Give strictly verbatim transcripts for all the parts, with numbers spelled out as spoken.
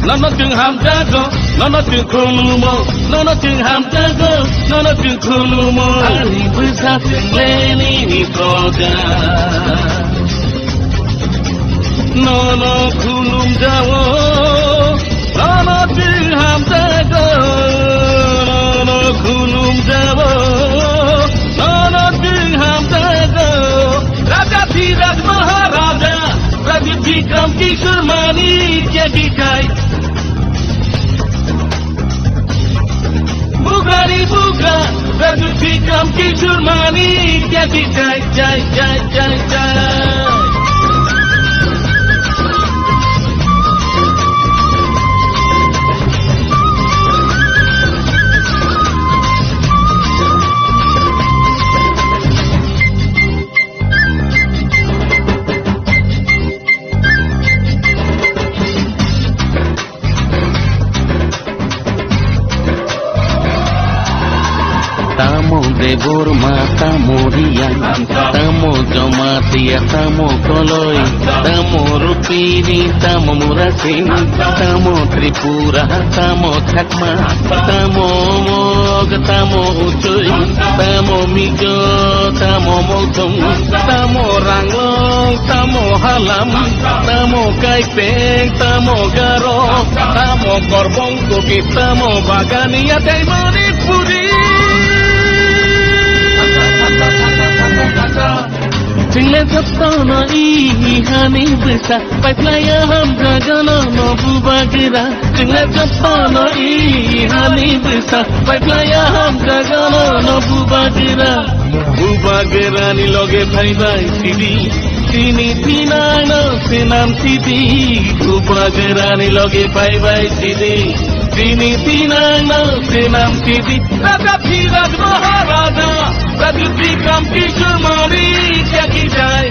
Nono chwng hamjago, nono chwng khulumo, nono chwng hamjago, nono chwng khulumo. Ani bwsa chwng le nini proja. Nono khulumjao, nono chwng hamjago, nono khulumjao, nono chwng hamjago. Raja Dhiraj Maharaja, Raja Bikram Kishore Manikya ki jai. Bugrani bugra, Rajut Bikram Kishore Manikya ki jai, jai, jai, jai, jai. Tamo Debbarma, tamo Reang, tamo Jamatia, tamo Koloi, tamo Rupini, tamo Murasing, tamo Tripura, tamo Chakma, tamo Mog, tamo Uchoi, tamo Mizo, tamo Molthong, tamo Ranglong, tamo Halam, tamo Kaipeng, tamo Garo, tamo Korbong Kuki, tamo Bagania tei Manipuri. Chwng le jotono i hani bwsa, paiphlaiya hamjago nono bubagra. Chwng le jotono i hani bwsa, paiphlaiya hamjago nono bubagra. Bubagrani loge phaibai sidi, chini thinangno swnam sidi. Bubagrani loge phaibai sidi, chini thinangno swnam sidi. Raja Dhiraj Maharaja, Raja Bikram Kishore Manikya ki jai.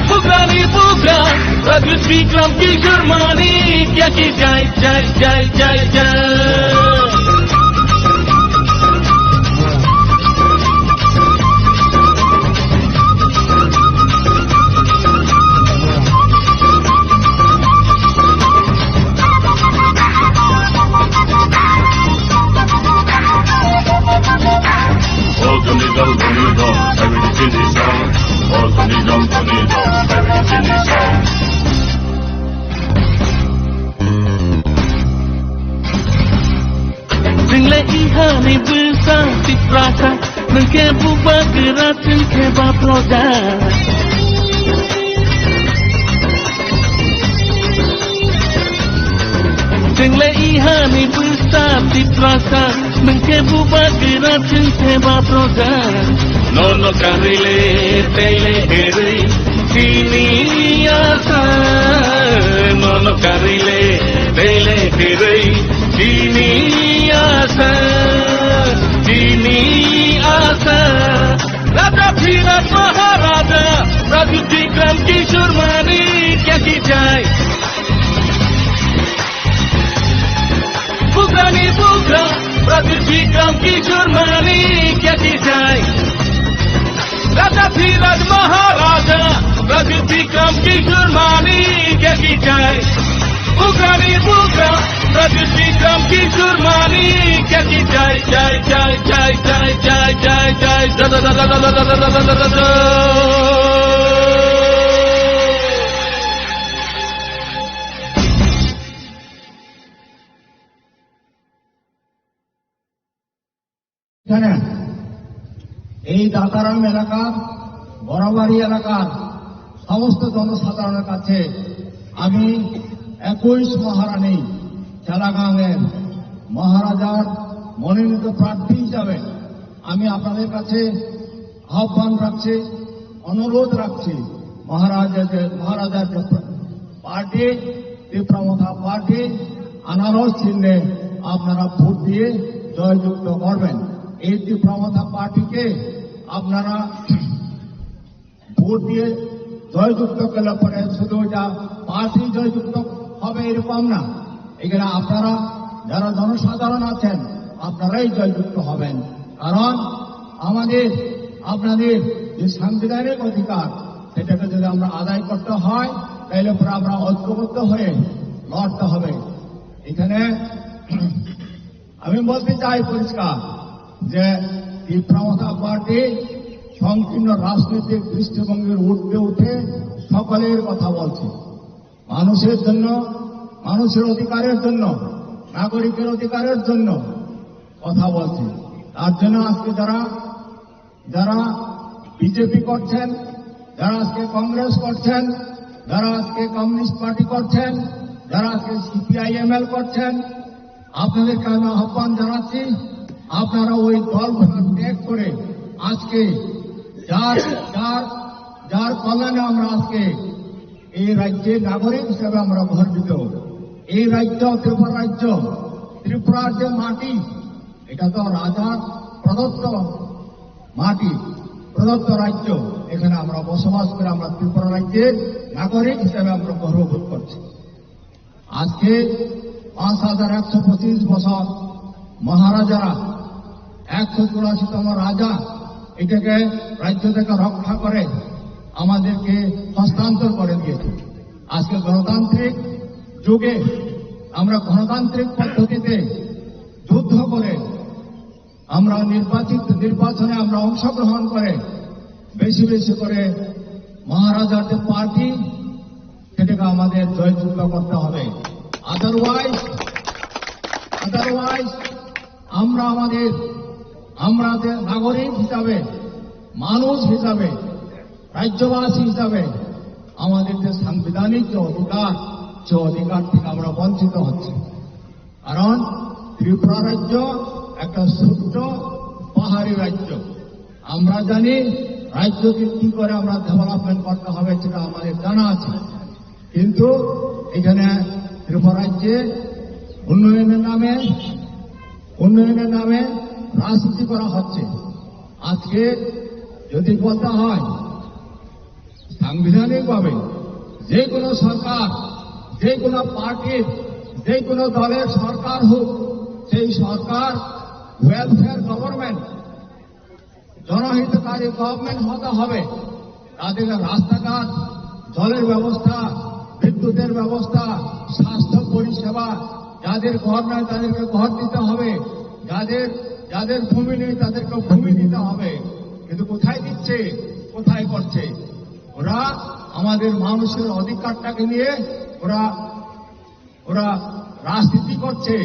Bugrani bugra, Raja Bikram Kishore Manikya ki jai, jai, jai, jai, jai. Chwng le ihani bwsa Tiprasa, nwng khe bubagra, chwng khe ba proja. Chwng le ihani bwsa Tiprasa, nwng khe bubagra, chwng khe ba proja. Nono karwi le tei le kwrwi chini asa, nono karwi le tei le kwrwi chini asa, chini asa. Raja Dhiraj Maharaja, Raja Bikram Kishore Manikya ki jai. Bugrani bugra, Raja Bikram Kishore Manikya ki jai. Raja Dhiraj Maharaja, Raja Bikram Kishore Manikya ki jai. Bugrani bugra, Raja Bikram Kishore Manikya ki jai, jai, jai. এখানে এই দাতারাম এলাকার, বরাবাড়ি এলাকার সমস্ত জনসাধারণের কাছে আমি একুশ মহারানী খেলাগাংয়ের মহারাজার মনোনীত প্রার্থী হিসাবে আমি আপনাদের কাছে আহ্বান রাখছি, অনুরোধ রাখছি, মহারাজের যে, মহারাজার যে পার্টি, তীব্রমথা পার্টি, আনারস চিহ্নে আপনারা ভোট দিয়ে জয়যুক্ত করবেন। এই তীব্রমথা পার্টিকে আপনারা ভোট দিয়ে জয়যুক্ত করলে পরে শুধু এটা পার্টি জয়যুক্ত হবে এরকম না, এখানে আপনারা যারা জনসাধারণ আছেন আপনারাই জয়যুক্ত হবেন। কারণ আমাদের আপনাদের যে সাংবিধানিক অধিকার সেটাকে যদি আমরা আদায় করতে হয় তাইলে পরে আমরা ঐক্যবদ্ধ হয়ে লড়তে হবে। এখানে আমি বলতে চাই পরিষ্কার যে ত্রিপুরা মথা পার্টি সংকীর্ণ রাজনৈতিক দৃষ্টিভঙ্গির ঊর্ধ্বে উঠে সকলের কথা বলছে, মানুষের জন্য, মানুষের অধিকারের জন্য, নাগরিকের অধিকারের জন্য কথা বলছে। তার জন্য আজকে যারা যারা বিজেপি করছেন, যারা আজকে কংগ্রেস করছেন, যারা আজকে কমিউনিস্ট পার্টি করছেন, যারা আজকে সিপিআইএমএল করছেন, আপনাদেরকে আমি আহ্বান জানাচ্ছি, আপনারা ওই দলগুলো ত্যাগ করে আজকে যার যার যার কল্যাণে আমরা আজকে এই রাজ্যের নাগরিক হিসেবে আমরা গর্বিত। এই রাজ্য, ত্রিপুরা রাজ্য, ত্রিপুরার যে মাটি, এটা তো রাজার প্রদত্ত মাটি, প্রদত্ত রাজ্য। এখানে আমরা বসবাস করে আমরা ত্রিপুরা রাজ্যের নাগরিক হিসেবে আমরা গর্ববোধ করছি। আজকে পাঁচ হাজার একশো পঁচিশ বছর মহারাজারা, একশো চুরাশিতম রাজা এটাকে রাজ্য থেকে রক্ষা করে আমাদেরকে হস্তান্তর করে দিয়েছে। আজকে গণতান্ত্রিক যুগে আমরা গণতান্ত্রিক পদ্ধতিতে যুদ্ধ করে আমরা নির্বাচিত, নির্বাচনে আমরা অংশগ্রহণ করে বেশি বেশি করে মহারাজার যে পার্টি, সেটাকে আমাদের জয়যুক্ত করতে হবে। আদারওয়াইজ, আদারওয়াইজ আমরা আমাদের, আমরা যে নাগরিক হিসাবে, মানুষ হিসাবে, রাজ্যবাসী হিসাবে আমাদের যে সাংবিধানিক যে অধিকার, সে অধিকার থেকে আমরা বঞ্চিত হচ্ছি। কারণ ত্রিপুরা রাজ্য একটা ছোট্ট পাহাড়ি রাজ্য। আমরা জানি রাজ্যকে কি করে আমরা ডেভেলপমেন্ট করতে হবে, সেটা আমাদের জানা আছে। কিন্তু এখানে ত্রিপুরা রাজ্যে উন্নয়নের নামে, উন্নয়নের নামে রাজনীতি করা হচ্ছে। আজকে যদি বলতে হয়, সাংবিধানিকভাবে যে কোনো সরকার, যে কোনো পার্টির, যে কোনো দলের সরকার হোক, সেই সরকার ওয়েলফেয়ার গভর্নমেন্ট, জনহিতকারী গভর্নমেন্ট হতে হবে। তাদেরকে রাস্তাঘাট, জলের ব্যবস্থা, বিদ্যুতের ব্যবস্থা, স্বাস্থ্য পরিষেবা, যাদের ঘর নাই তাদেরকে ঘর দিতে হবে, যাদের, যাদের ভূমি নেই তাদেরকে ভূমি দিতে হবে। কিন্তু কোথায় দিচ্ছে, কোথায় করছে? ওরা আমাদের মানুষের অধিকারটাকে নিয়ে ওরা, ওরা রাজনীতি করছে।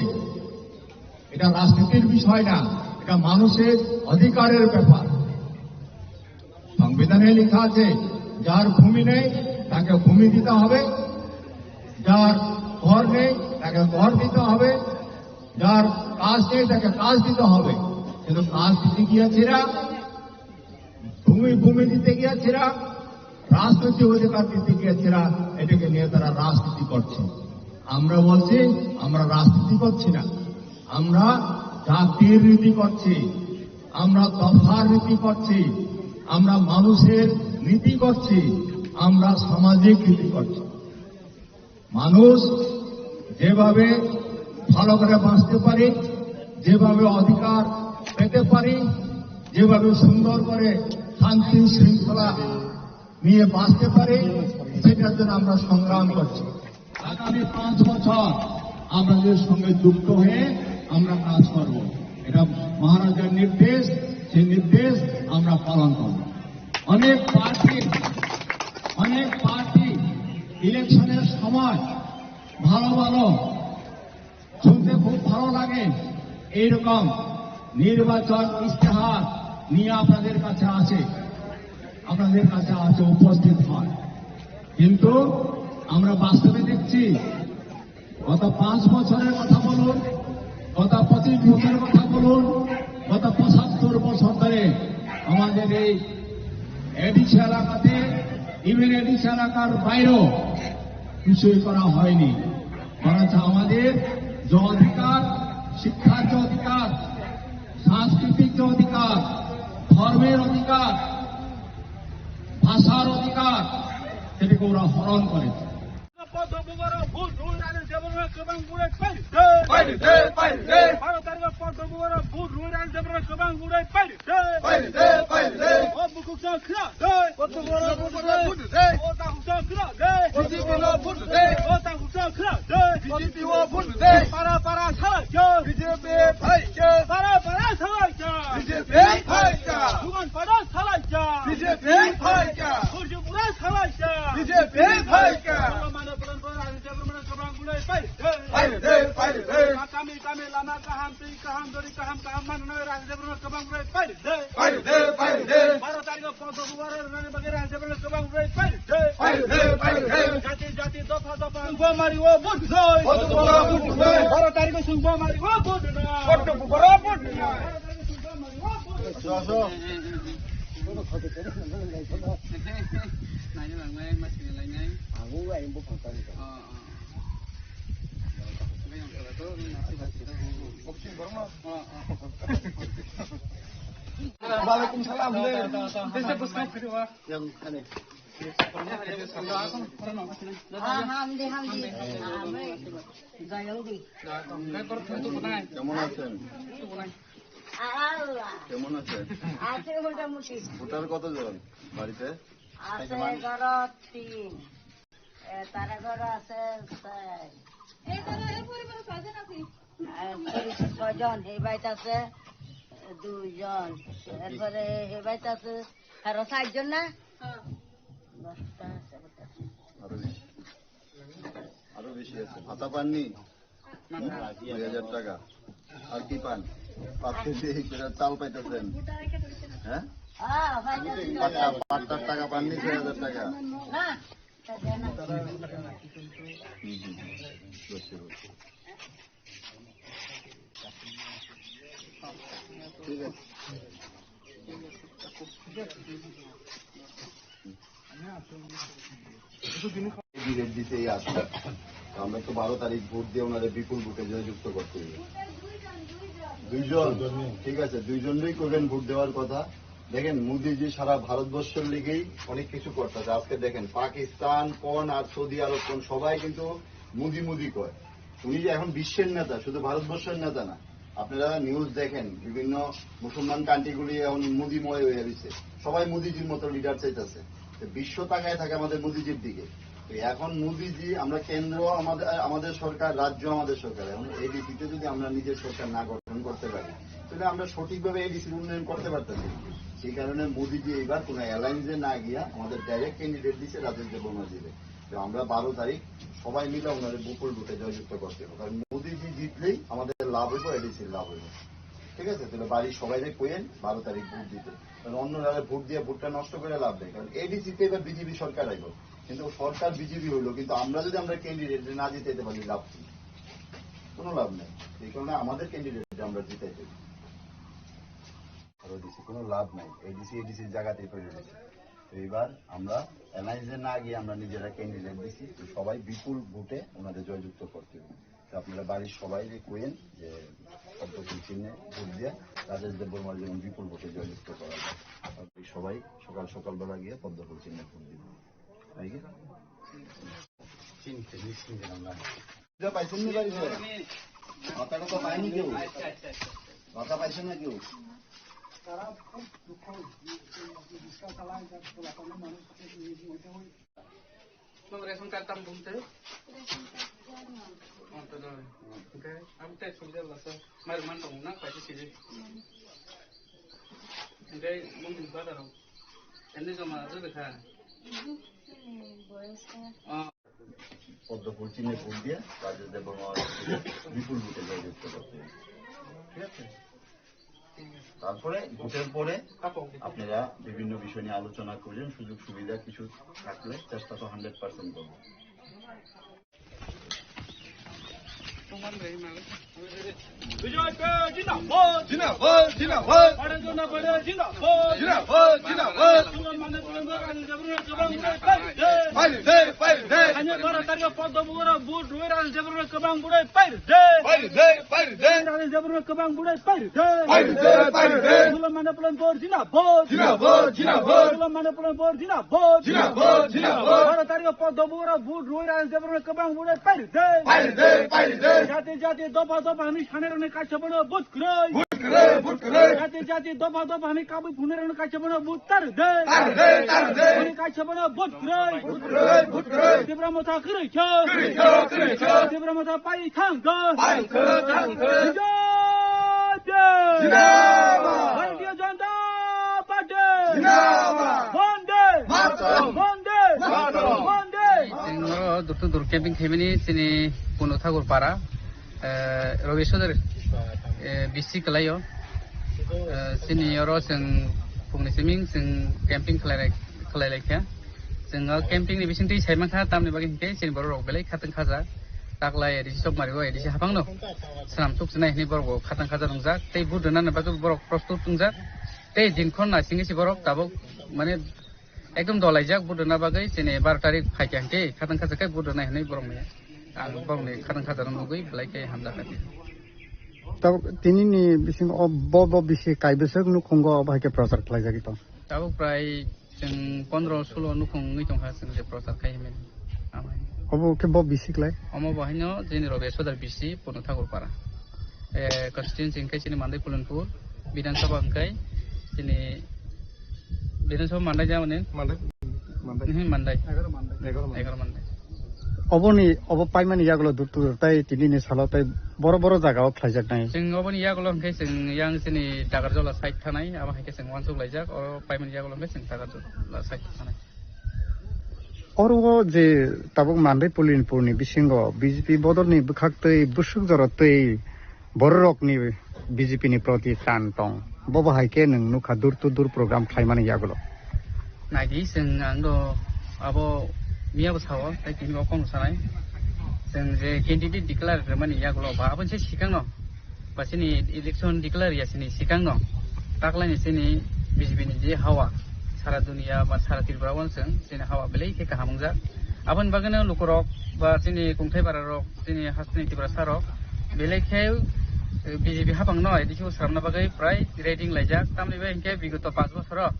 এটা রাজনীতির বিষয় না, এটা মানুষের অধিকারের ব্যাপার। সংবিধানে লেখা আছে, যার ভূমি নেই তাকে ভূমি দিতে হবে, যার ঘর নেই তাকে ঘর দিতে হবে, যার কাজ নেই তাকে কাজ দিতে হবে। কিন্তু কাজ দিতে গিয়েছিরা, ভূমি, ভূমি দিতে গিয়েছিরা, রাজনৈতিক অধিকার দিতে গিয়েছিরা, এটাকে নিয়ে তারা রাজনীতি করছে। আমরা বলছি, আমরা রাজনীতি করছি না, আমরা জাতির নীতি করছি, আমরা দফার নীতি করছি, আমরা মানুষের নীতি করছি, আমরা সামাজিক নীতি করছি। মানুষ যেভাবে ভালো করে বাঁচতে পারি, যেভাবে অধিকার পেতে পারি, যেভাবে সুন্দর করে শান্তি শৃঙ্খলা নিয়ে বাঁচতে পারি, সেটার জন্য আমরা সংগ্রাম করছি। আগামী পাঁচ বছর আমরা যে সঙ্গে যুক্ত হয়ে আমরা কাজ করব, এটা মহারাজার নির্দেশ, সেই নির্দেশ আমরা পালন করব। অনেক পার্টি, অনেক পার্টি ইলেকশনের সময় ভালো ভালো, শুনতে খুব ভালো লাগে, এইরকম নির্বাচন ইশতেহার নিয়ে আপনাদের কাছে আসে, আপনাদের কাছে আসে, উপস্থিত হয়। কিন্তু আমরা বাস্তবে দেখছি, গত পাঁচ বছরের কথা বলুন, গত পঁচিশ বছরের কথা বলুন, গত পঁচাত্তর বছর ধরে আমাদের এই এডিসি এলাকাতে, ইভেন এডিসি এলাকার বাইরেও কিছুই করা হয়নি। বরঞ্চ আমাদের যে অধিকার, শিক্ষার যে অধিকার, সাংস্কৃতিক যে অধিকার, ধর্মের অধিকার, ভাষার অধিকার, সেটাকে ওরা হরণ করেছে। Chakra dei. Kotobora vote dei. Ota chakra dei. B J P no vote dei. Ota chakra dei. B J P o vote dei. Para para salai chor. B J P bhai ke. Para para salai chor. B J P bhai ka. Dugan para salai chor. B J P bhai ka. Surjipura salai chor. B J P bhai ka. Mane plan ko rang jabr mane kabang gulai pai. Pai dei, pai dei. Kami kami lama kaham tei kaham dori kaham kaham mane rang jabr mane kabang gulai pai. Paide, paide. Baro tarikh o Poddo Kubara rwnani bagwi rang jabra kwbang bai paide. Paide, paide. Jati, jati, dopha, dopha. Sungbo mari o vote noi. Poddo Kubara vote noi. Baro tarikh o sungbo mari o vote noi. Poddo Kubara vote noi. Baro tarikh o sungbo mari o vote noi. Naina langnai, mas kini lainai. Ang u ayang bo phangtani. Oh, oh. Boxing borok no. Oh, oh. Walaikum salam. Yang aneh. Ah, hamdi, hamdi. Ah, hamdi. Gayang di. কেমন আছেন? আল্লাহ। কেমন আছেন? আছে মোটামুটি। ভোটার কতজন বাড়িতে? আছে ধরো তিন। এ, তারা ঘর আছে চার। এই তারা এই পরিবারে ছয়জন আছে। আর পুরুষ ছয়জন, এই বাড়িতে আছে দুইজন। এরপরে এই বাড়িতে আছে আরো চারজন না? হ্যাঁ। দশটা আছে, দশটা। আরো বেশি। আরো বেশি আছে। ভাতা পাননি? দুই হাজার টাকা। আর কি পান? পাঁচ কেজি করে চাল পাইতেছেন। হ্যাঁ? হ্যাঁ, পাঁচটা, পাঁচটার টাকা পাননি, ছয় হাজার টাকা। না। হুম, হুম, হুম। বুঝছি, বুঝছি। ঠিক আছে। ক্যান্ডিডেট দিতে এই আসছে। তো আমরা তো বারো তারিখ ভোট দিয়ে ওনারে বিপুল ভোটে জয়যুক্ত করতে হবে। দুইজন, ঠিক আছে, দুইজনই কইবেন ভোট দেওয়ার কথা। দেখেন, মোদিজি সারা ভারতবর্ষের লিগেই অনেক কিছু করতেছে। আজকে দেখেন, পাকিস্তান কোন আর সৌদি আরব কোন, সবাই কিন্তু মোদি মোদি কয়। উনি যে এখন বিশ্বের নেতা, শুধু ভারতবর্ষের নেতা না। আপনারা নিউজ দেখেন, বিভিন্ন মুসলমান কান্ট্রিগুলি এখন মোদিময় হয়ে গেছে, সবাই মোদিজির মতো লিডার চাইতেছে। তো বিশ্ব তাকায় থাকে আমাদের মোদিজির দিকে। তো এখন মোদিজি, আমরা কেন্দ্র আমাদের, আমাদের সরকার, রাজ্য আমাদের সরকার। এখন এডিসিতে যদি আমরা নিজের সরকার না গঠন করতে পারি, তাহলে আমরা সঠিকভাবে এডিসির উন্নয়ন করতে পারতেছি না। সেই কারণে মোদিজি এইবার কোনো অ্যালায়েন্সে না গিয়া আমাদের ডাইরেক্ট ক্যান্ডিডেট দিছে রাজেশ দেববর্মাজিরে। তো আমরা বারো তারিখ সবাই মিলে ওনারে বিপুল ভোটে জয়যুক্ত করতে হবে, কারণ মোদিজি জিতলেই আমাদের লাভ হইব, এডিসির লাভ হইব। ঠিক আছে, তাহলে বাড়ির সবাইরে কইয়েন বারো তারিখ ভোট দিতে, কারণ অন্যরা ভোট দিয়ে ভোটটা নষ্ট করে লাভ নেই, কারণ এডিসিতে এবার বিজেপি সরকার আইব, কিন্তু সরকার বিজেপি হইলো, কিন্তু আমরা যদি আমরা ক্যান্ডিডেট না জিতাইতে পারি, লাভ কি? কোনো লাভ নেই। এই কারণে আমাদের ক্যান্ডিডেট আমরা জিতাইতে হবে। আরো দিছি, কোনো লাভ নাই। এডিসি, এডিসির জায়গাতেই পড়ে রয়েছে। তো এবার আমরা অ্যালায়েন্সে না গিয়ে আমরা নিজেরা ক্যান্ডিডেট দিছি। তো সবাই বিপুল ভোটে ওনাদের জয়যুক্ত করতে হবে। তো আপনারা বাড়ির সবাই যে কইেন যে পদ্মফুল চিহ্নে ভোট দিয়ে রাজেশ দেববর্মারে যেমন বিপুল ভোটে জয়যুক্ত করা যায়। আপনারা সবাই সকাল সকালবেলা গিয়ে পদ্মফুল চিহ্নে ভোট দিবেন। তাই কি? চিনতে, নিশ্চিন্তে আমরা। এটা পাইছেন না বাড়িতে? মাথাটা তো পায়নি কেউ। মাথা পাইছে না কেউ। তারা খুব দুঃখ, রিক্সা চালায়, যার পোলাপানের মানুষ, ওইটা ওই। তোমার রেশন কার্ড দাম বলতে? রেশন কার্ড জানি না। ও, তো নয়। ওকে, আমি তো এখন যে বলছো, মার মান তো না, পাইছে সিজি। ওকে, মন্দির বাজারও। এমনি জমা আছে দেখা। হুম, বয়স্ক। ও। পদ্মফুল চিহ্নে ভোট দিয়ে রাজেশ দেববর্মাকে বিপুল ভোটে জয়যুক্ত করতে হবে। ঠিক আছে? তারপরে ভোটের পরে আপনারা বিভিন্ন বিষয় নিয়ে আলোচনা করবেন, সুযোগ সুবিধা কিছু থাকলে চেষ্টা তো হান্ড্রেড পার্সেন্ট করবো। বিজেপি জিন্দাবাদ। জিন্দাবাদ, জিন্দাবাদ। ভারতীয় জনতা পার্টি জিন্দাবাদ। জিন্দাবাদ, জিন্দাবাদ। মুসলমানদের জন্য আইন জাবর জবান দিতে পারি। পারি দে, পারি দে। Baro tarikh Poddo Bubaro vote rwi Rajesh Debbarma kwbang budai pairde. Pairde, pairde. Rajesh Debbarma kwbang budai pairde. Pairde, pairde. Sulo Mane Pulan Bor jinabod. Jinabod, jinabod. Sulo Mane Pulan Bor jinabod. Jinabod, jinabod. Baro tarikh Poddo Bubaro vote rwi Rajesh Debbarma kwbang budai pairde. Pairde, pairde. Jati jati dopha dopha hwnwi sanai rokni kaisa bono vote kwrwi. Vote kwrwi, vote kwrwi. Jati jati dopha dopha hwnwi kabui phunai rokni kaisa bono vote tarde. Tarde, tarde. Hwnwi kaisa bono vote kwrwi. Vote kwrwi, vote kwrwi. Tipra Motha kwrwi kho. Kwrwi kho, kwrwi kho. Tipra Motha pai thang kho. Pai thang kho, thang kho. Jai Bhima. Zindabad. Bharatiya Janata Party. Zindabad. Bande. Mataram. Bande. Mataram. Bande. Chwng oro door to door camping khaimani chini Puno Thakur para. Eh, Ravi Sodar, eh, B C kwlaio. Eh, chini oro chwng phungni siming chwng camping khlai lai, khlai lai kha. Chwng o camping ni bisingtwi sai mankha, tamni bagwi hinkhe chini borok rok belai khatang khaja. Taklai A D C Chokmari o A D C haphang no swnam tuk chinai hinwi borok bo khatang khaja wngjak. Tei vote rwna bagwi borok prostut wngjak. Tei din khorna singwi si borok tabuk mane ekdom dolaijak vote rwna bagwi, chini baro tarik phaikha hinkhe khatang khaja khe vote rwnai hinwi borokni, ang borokni khatang khaja rok nugwi belai khe hamjakha. Tabuk tini ni bisingo o bo, bo bisi kaibwswk nukhungo obo hai khe prochar khlaijagwi tong? Tabuk prai chwng pondro sulo nukhung wngwi tongkha chwng je prochar khai hinwi. Amai. Obo khe bo bisi klai? Omo bo haino chini Ravi Sodar bisi Puno Thakur para. Eh, constituency hwnkhe chini Mandai Pulanpur, Bidhan Sabha hwnkhe chini Bidhan Sabha Mandai jaboni? Mandai, Mandai. Mhm, Mandai. Egaroh Mandai. Egaroh Mandai. Egaroh Mandai. Oboni, obo paimani yagulo dur dur tai tini ni salo tai boro boro jaga o khlaijak nai. Chwng oboni yagulo hwnkhe chwng yang chini Dagarjola side thanai, abo hai khe chwng uansuk laijak, oro paimani yagulo hwnkhe chwng Dagarjola side thanai. Oro o je tabuk Mandai Pulanpur ni bisingo B J P bodol ni bwkhak twi bwswk jora twi borok rok ni B J P ni proti tan tong. Bo bo hai khe nwng nukha door to door program khlaimani yagulo. Naidi chwng ang do abo miya bo sao, tei tini bo kong sanai. Chwng je candidate declare rwmani yagulo ba aboni se sikang no. Ba chini election declare ya chini sikang no, taklai ni chini B J P ni je hawa sara dunia ba sara Tripura o chwng chini hawa belai khe kaham wngjak. Aboni bagwi no lukurok ba chini kungthai bara rok, chini hasteni Tiprasa rok belai khe, eh, B J P haphang no A D C o sramna bagwi prai ready wnglaijak. Tamni bai hinkhe bigoto panch bosoro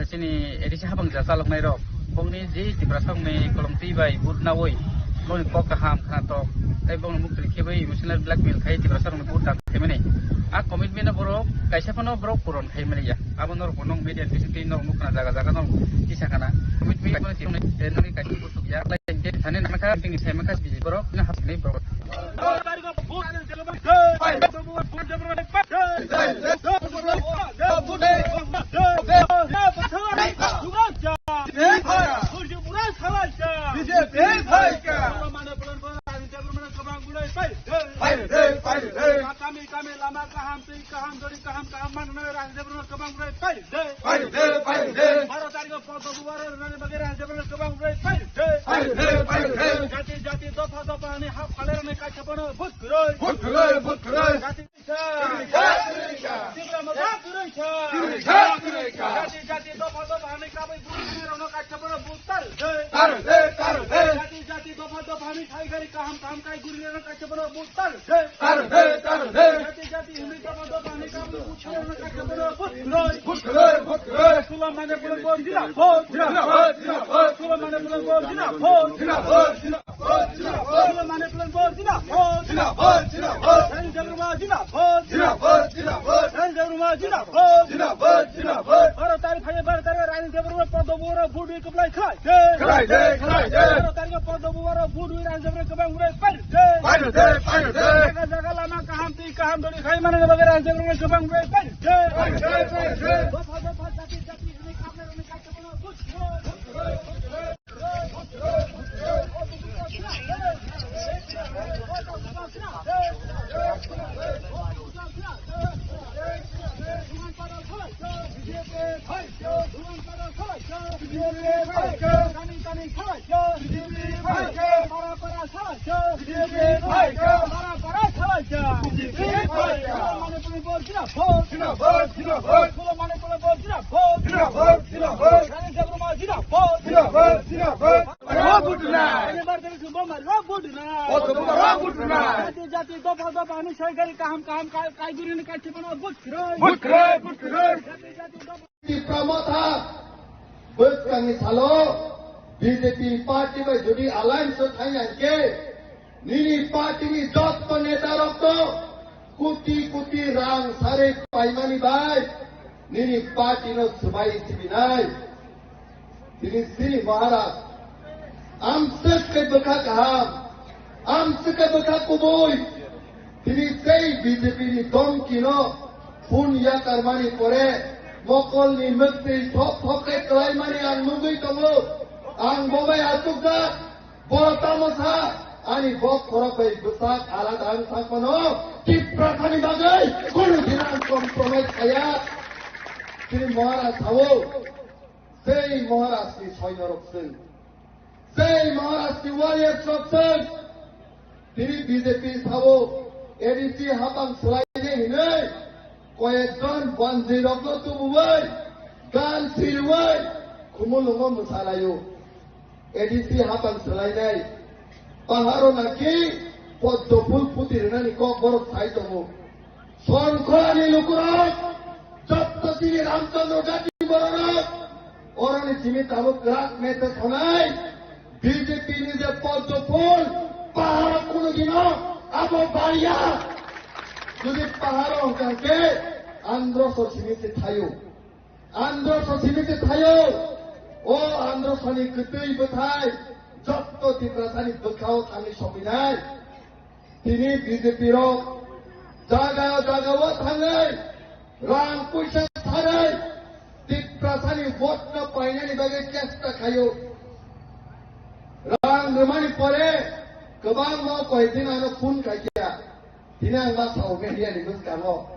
chini A D C haphang ja chaloknai rok, bongni je Tiprasa rokni kolomtwi bai vote nawi, bongni kok kaham khnatok, tei bongni muktwi khebai emotional blackmail khai Tiprasa rokni vote dakhai mani. A commitment no borok kaisa phano borok puron khai mani ya. Abo norok bo nong media bisingtwi norok nukna jaga jaga norok tisa khana. Commitment no tini, eh, nokni kaisa kusuk ya. Lai hingke thani namakha, tini sai makha biji borok, na hapni borok. Kami, kami lama kaham, twi kaham, dori kaham, kaham manna Rajesh Debbarma kwbang bai pairde. Pairde, pairde. Baro tarikh o Poddo Bubaro rwnani bagwi Rajesh Debbarma kwbang bai pairde. Pairde, pairde. Jati, jati, dopha, dopha, hani hap khalerani kaisa bono vote kwrwi. Vote kwrwi, vote kwrwi. Jati Kwrwi kha, kwrwi kha. Tipra Motha kwrwi kha. Kwrwi kha, kwrwi kha. Jati, jati, dopha, dopha, hani kabui guri rokno kaisa bono vote tarde. Tarde, tarde. Jati, jati, dopha, dopha, hani khai gari kaham, kaham kai guri rokno kaisa bono vote tarde. Tarde, tarde. Jati, jati, hwnwi dopha, dopha, hani kabui guri rokno kaisa bono vote kwrwi. Vote kwrwi, vote kwrwi. Sulo Mane Pulan Bor jinabod. Jinabod, jinabod. Sulo Mane Pulan Bor jinabod. Jinabod, jinabod. Sulo Mane Pulan Bor jinabod. Jinabod, jinabod. Rajesh Debbarma jinabod. Jinabod, jinabod. Rajesh Debbarma jinabod. Jinabod, jinabod. Baro tarikh phaiya, baro tarikh Rajesh Debbarma Poddo Bubaro vote wi kwplai khlai de. Khlai de, khlai de. Baro tarikh Poddo Bubaro vote wi Rajesh Debbarma kwbang wnwi pairde. Pairde, pairde. Jaga jaga lama kaham twi kaham dori khai manna bagwi Rajesh Debbarma kwbang wnwi pairde. Pairde, pairde. Dopha dopha jati jati hwnwi khamnairokni kaisa bono vote kwrwi. Jinabad, jinabad. Jinabad, jinabad. Jinabad, jinabad. Jinabad, jinabad. Jati jati dopha dopha ni soigari kaham kaham kai guri ni kachi bana but khroi. But khroi, but khroi. Jati jati dopha. Tipra Motha bwskangni salo B J P party bai jodi alliance o thangya hwnkhe nini party ni jotto neta rok to koti koti rang sare paimani bai nini party no swbai sibinai. Tini sini Maharaj, amswk khe bwkha kaham, amswk khe bwkha kubui. Tini tei B J P ni domki no phun yakarmani pore mokolni mwktwi thok thok khe kwlaimani ang nugwi tongo. Ang bo bai achukjak, bo tamo sa, ani bo khorok bai bwsak alada wng thangmano Tiprasani bagwi kunu din ang compromise khaya. Tini Maharaj sao. Sei Maharaj ni soinorok chwng, sei Maharaj ni warriors rok chwng. Tini B J P sao A D C hapang swlainai hinwi koyekjon banjwi rokno tubuwi, gan siriwi, khumulwngo mwsalaio. A D C hapang swlainai. Paharo naki poddo phul phuti rwnani kok borok sai tongo. Songkholani lukurok, jotto chini Ramchandra Jati bororok, oroni simi tabuk kwrak mete thonai, B J P ni je poddo phul, paharo kuno dino abo bariya. Jodi paharo hwnkha khe androso simi se thaio. Androso simi se thaio. O androsoni kwtwi bwthai jotto Tiprasani bwkhao thangwi sopinai. Tini B J P rok jaga jaga o thangwi rang puisa sarwi Tiprasani vote no painani bagwi chesta khaio. Rang rwmani pore kwbangma koidin ano phone khaikha. Tini ang ma sao media ni bwskango.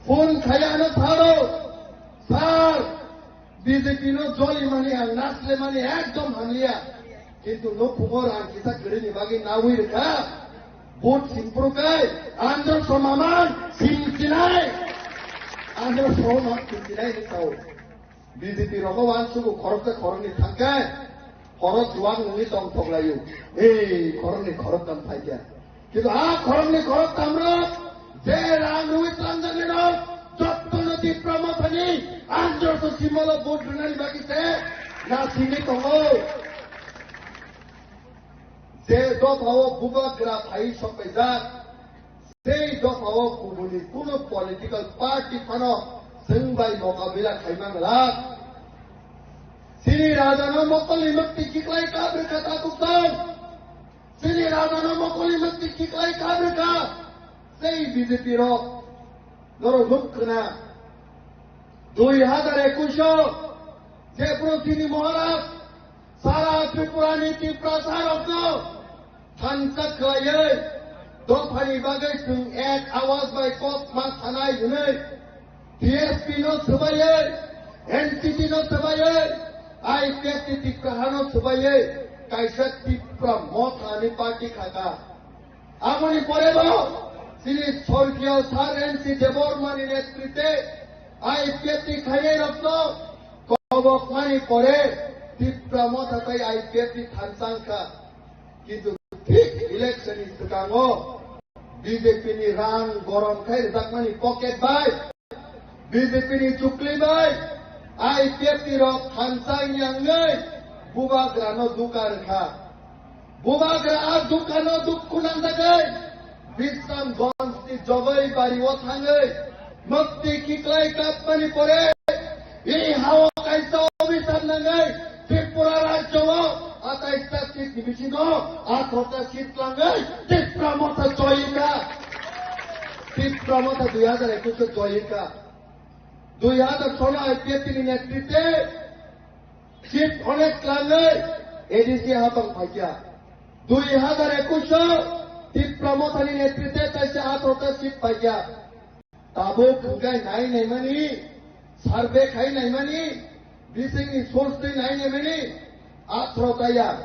Phone khai ano saro, "Sir, B J P no joli mani ang nasle mani ekdom hamliya. Kintu no khumor ang kisa kwrwi ni bagwi nawi rwkha. Vote simpru kai, andro somaman simchinai. Andro somaman simchinai ni sao." B J P rogo wan sugu khoroksa khorokni thangkhe, khorok juang nungwi tong thok laio. Ei, khorokni khoroktham phaikha. Kintu a khorokni khoroktham rok, je rang rwi tlanjaknai rok, jottono Tipra Mothani androso simalo vote rwnani bagwi se nasingwi tongo. Je dophao bubagra phai sokpaijak, sei dophao kubuni kuno political party phano chwng bai mokabila khaimang glak. Chini rajano mokolni mwktwi khiklai kabrwkha takuktang. Chini rajano mokolni mwktwi khiklai kabrwkha. Sei B J P rok norok nuk khna. Dui hazar ekush o jephru chini Maharaj sara Tripura ni Tiprasa rokno thansa khlaiwi dophani bagwi chwng ek awaz bai kok ma sanai hwnwi T S P no swbaiwi, N C T no swbaiwi, I P F T Tipra no swbaiwi kaisa Tipra Motha ni party khaka. Aboni pore bo chini sorgiyo Sir N C Debbarma ni netritwe I P F T khainai rokno kobokmani pore Tipra Motha tai I P F T thansa wngkha. Kintu thik election ni swkango B J P ni rang gorom khai rwjakmani pocket bai B J P ni chukli bai I P F T rok thansa wngya wngwi bubagrano duka rwkha. Bubagra a dukano dukhu nangjagwi Bisramganj ni Jogoi bari o thangwi mwktwi khiklai kapmani pore, ei hao kaisa obisar nangwi Tripura rajyo o atais ta seat ni bisingo atharo ta seat twlangwi Tipra Motha joyika. Tipra Motha dui hazar ekush o joyika. Dui hazar solo I P F T ni netritwe seat onek twlangwi A D C hapang phaikha. Dui hazar ekush o Tipra Motha ni netritwe taisa atharo ta seat paikha. Tabuk hwnkhe nai naimani, survey khai naimani, bisingni source twi nai naimani, atharo ta ya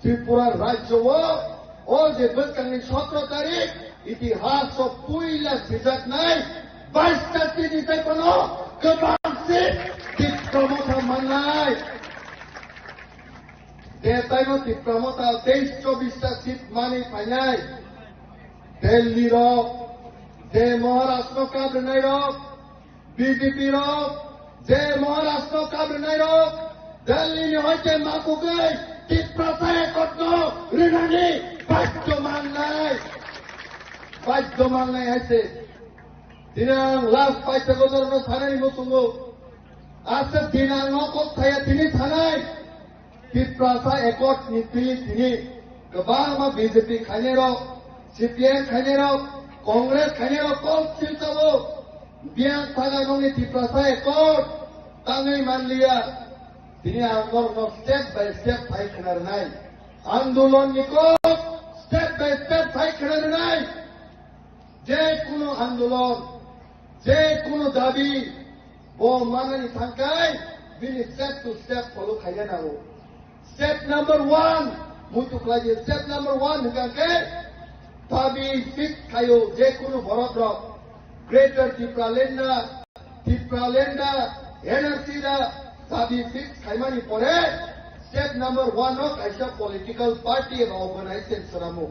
Tripura rajyo o, o je bwskangni sotro tarik, itihas o puila sijaknai bais ta chini tei phano kwbang seat Tipra Motha mannai. Je taino Tipra Motha teis chobbish ta seat manwi phainai. Delhi rok, je Maharashtra kap rwnai rok, B J P rok, je Maharashtra kap rwnai rok, Delhi ni hoite makugwi Tiprasa Accord no rwnani badhyo mangnai, badhyo mangnai hai se. Tini ang last paisa bojor no sanani muchungo. Aswk din ang no kok saya tini sanai. Tiprasa Accord ni twi tini kwbangma B J P khainai rok, C P M khainai rok, Congress khainai rok kok siltabo. Biyang thaga nongni Tiprasa Accord tangwi manliya. Tini ang norokno step by step phai khna rwnai. Andolon ni kok step by step phai khna rwnai. Je kunu andolon, je kunu dabi, bo manani thangkai, bini step to step follow khaiya nango. Step number one, muitu khlai di, step number one hwnkha khe, dabi fix khaio, je kunu borok rok, Greater Tipraland na, Tipraland da, N R C da, dabi fix khaimani pore, step number one o kaisa political party eba organization swramo.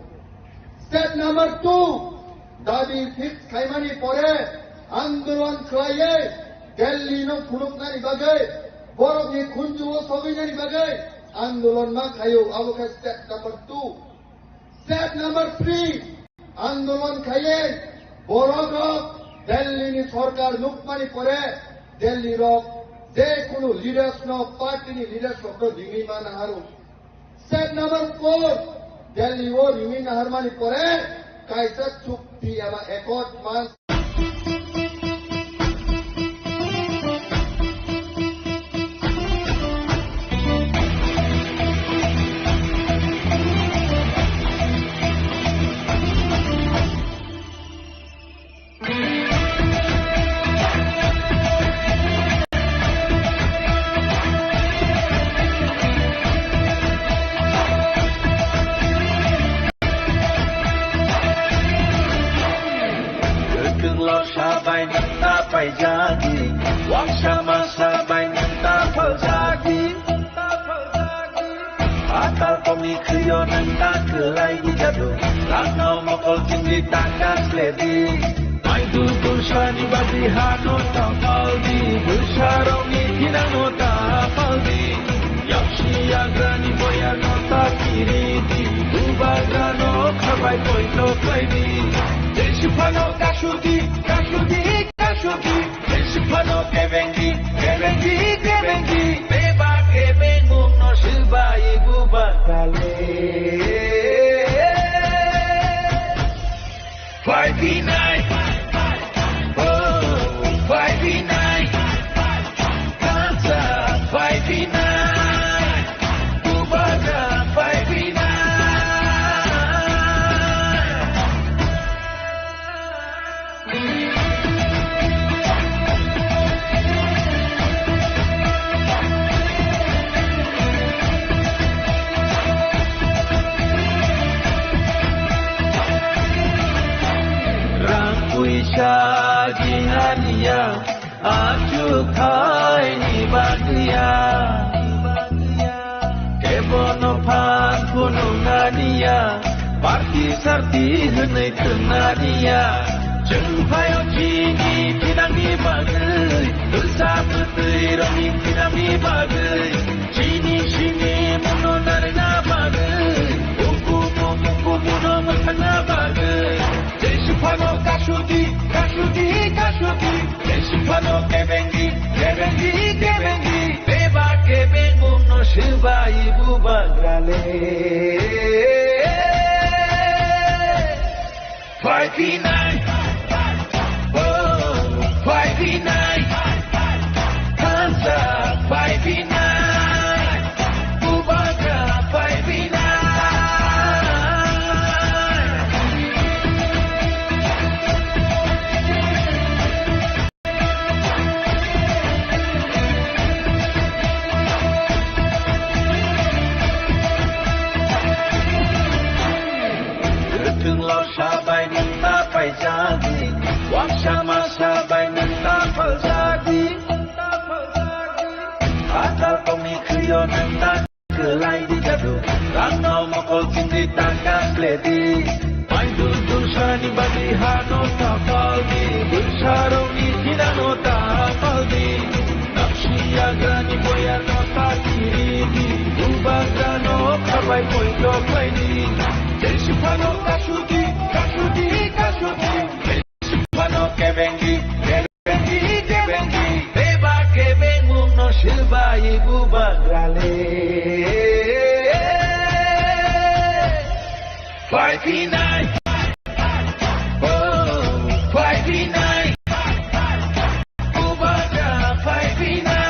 Step number two, dabi fix khaimani pore, andolon khlaiwi Delhi no phunuknani bagwi, borokni khunju o sogwinani bagwi andolon ma khaio, abo khe step number two. Step number three, andolon khaiwi borok rok Delhi ni sorkar nukmani pore Delhi rok je kunu leaders no, party ni leaders rok no ringwi ma naharo. Step number four, Delhi o ringwi naharmani pore kaisa chukti eba accord man Kwthwng lorsa bai nwng ta paijadi, waksa masa bai nwng ta phaljadi. Atal tongni khwio nwng ta kwlai bujadu, rangno mokol chingwi ta kasledi. Maidu dulsani bagwi hano ta paldi, dulsarokni thinangno ta paldi. Yaksi yagrani boyano ta kiridi, bubagrano khabai poito khlaidi. Jesiphano kasudi, kasudi, kasudi. Jesiphano kebengi, kebengi, kebengi. Beba kebengungno swbai bubagrale. Five B nine. Oh, five B nine. Kansa five B nine. Bubagra five B nine. Rang puisa jinganiya, achukhaini bagwiya. Kebono phan phunuknaniya, party sarti hwnwi thwngnaniya. Chwng phaio chini thinangni bagwi, bwsa bwtwi rokni thinangni bagwi, chini simi muno narina bagwi, ukumu mukumu no mwthangna bagwi. Jesiphano kasudi, kasudi, kasudi. Jesiphano kebengi, kebengi, kebengi. Beba kebengungno swbai bubagrale. Five B nine. Oh, five B nine. Kansa five B nine. Bubagra five B nine. Kwthwng lorsa bai nwng ta paijadi, waksa masa bai nwng ta phaljadi. Atal tongni khwio nwng ta kwlai di jadu, rangno mokol chingwi ta kasledi. Maidu dulsani Hano tapaldi, bwsarokni thinano tapaldi, napsi yagrani boyarno ta khiridi, bubagrano khabai poito khlaidi, jesiphano kasudi, kasudi, kasudi, jesiphano kebengdi, kebengdi, kebengdi, beba kebengmungno silbai bubagrale. Pai phinai. Oh, pai phinai. Bubagra pai phinai.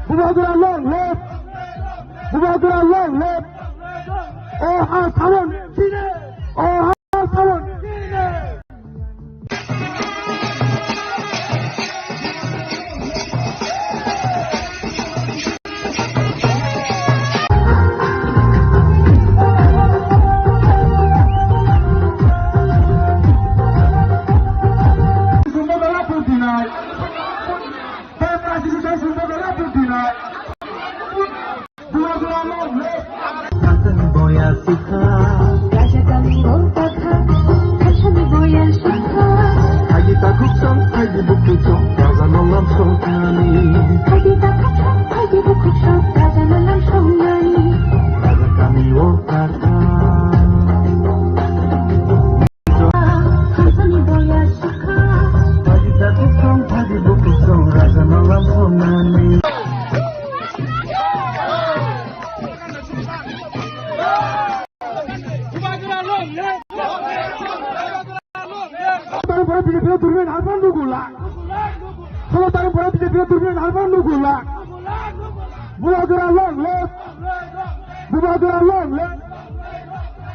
Bubagra long live! Bubagra long live! Oh, ha, Samon! Oh, ha, Samon! Rajakani boya sikha, Rajakani boya sikha. Agi takhuk song, agi bukhuk song, Raja Malam song thani. Agi takhuk song, agi bukhuk song, Raja Malam song thani. Rajakani o kaka. Rajakani boya sikha. Agi takhuk song, agi bukhuk song, Raja Malam song thani. Tarum pore B J P o durmin halpan nugula. Solo tarum pore B J P o durmin halpan nugula. Bubagra long live. Bubagra long live.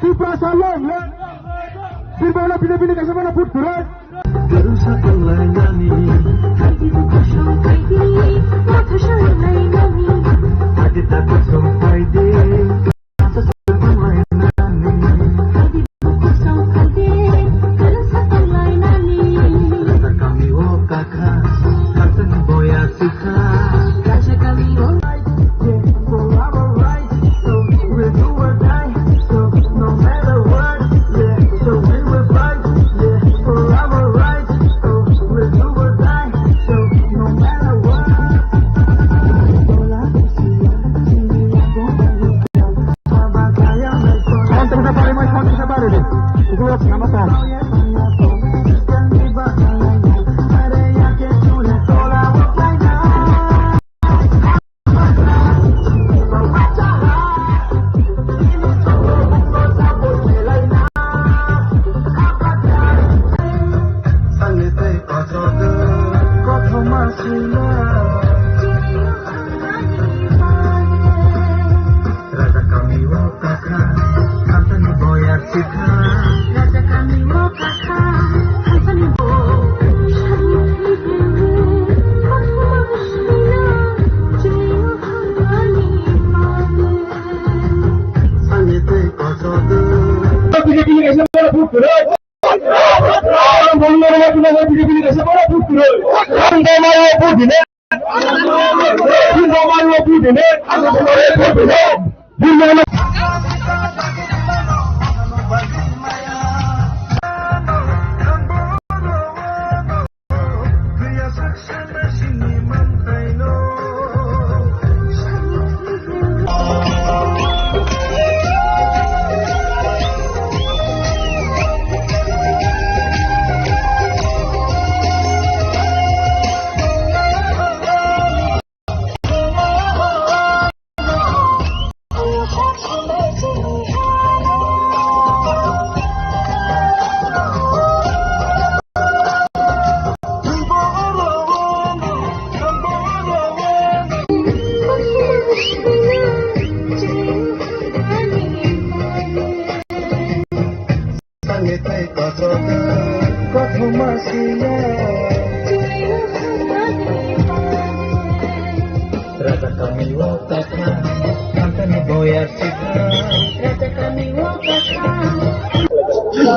Tiprasa long live. Birbana B J P ni kaisa mana put kurai. Garu sa kalai nani. Haji bu kosong kaidi. Matha sa nai nani. Adi ta kosong kaidi.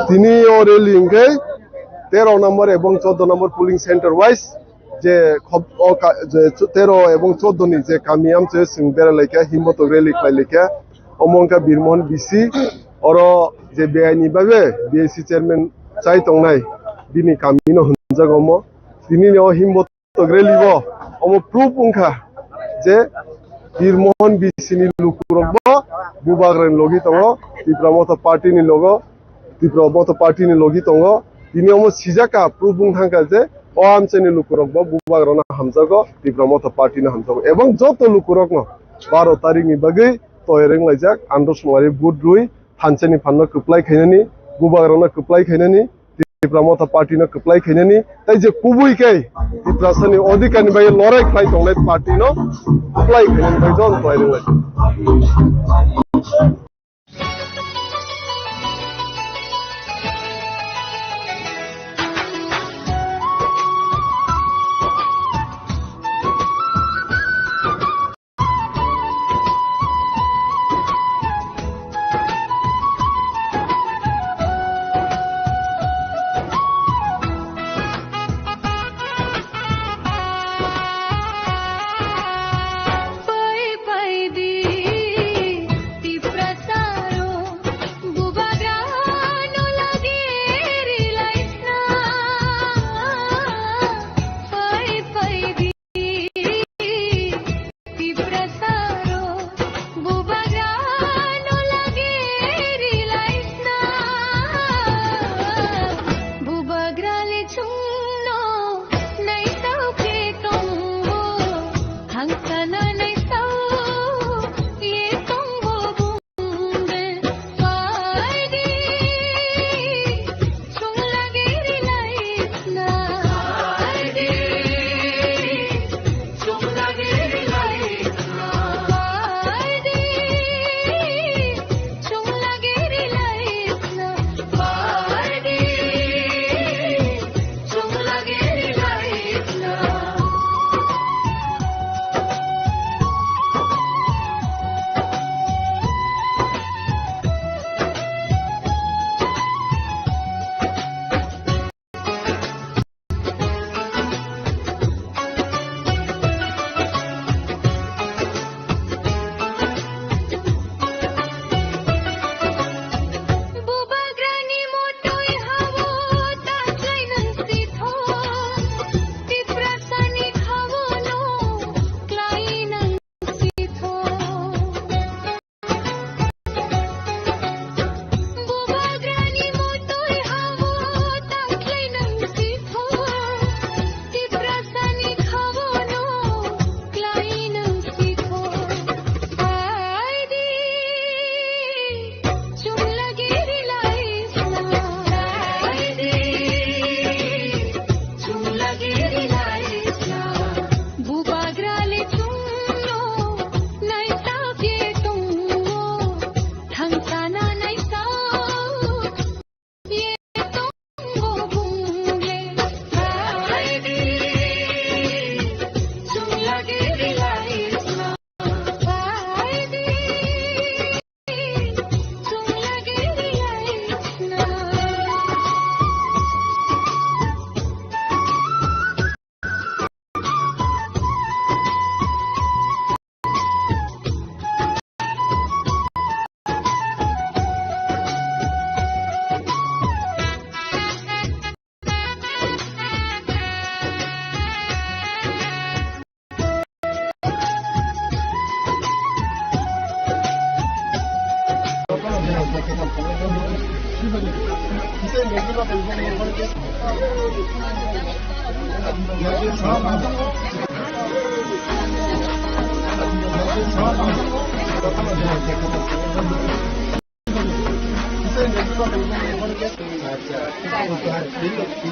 Tini o rally hwnkhe tero number ebong chordo number polling center wise je khop-, o ka-, je tero ebong chordo ni je kami amchoi chwng berai laikha, himbotok rally khlai laikha, omo wngkha Birmohon B C, oro je B I ni bagwi B I C chairman chai tongnai, bini kami no hwnjago omo. Tini ni o himbotok rally o omo proof wngkha je Birmohon B C ni lukurok bo Bubagrani logi tongo, Tipra Motha Party ni logo, Tipra Motha Party ni logi tongo. Tini omo sijak kha, proof wng thang kha je o amchaini lukurok bo Bubagrano hamjago, Tipra Motha Party no hamjago. Ebong joto lukurokno baro tarikni bagwi toyar wnglaijak, andro sumari vote rwi thansa ni phanno kwplai khainani, Bubagrano kwplai khainani, Tipra Motha Party no kwplai khainani, tei je kubui khe Tiprasani odhikar ni bagwi lorai khlai tongnai party no kwplai khainani bagwi joto toyar wnglaijak.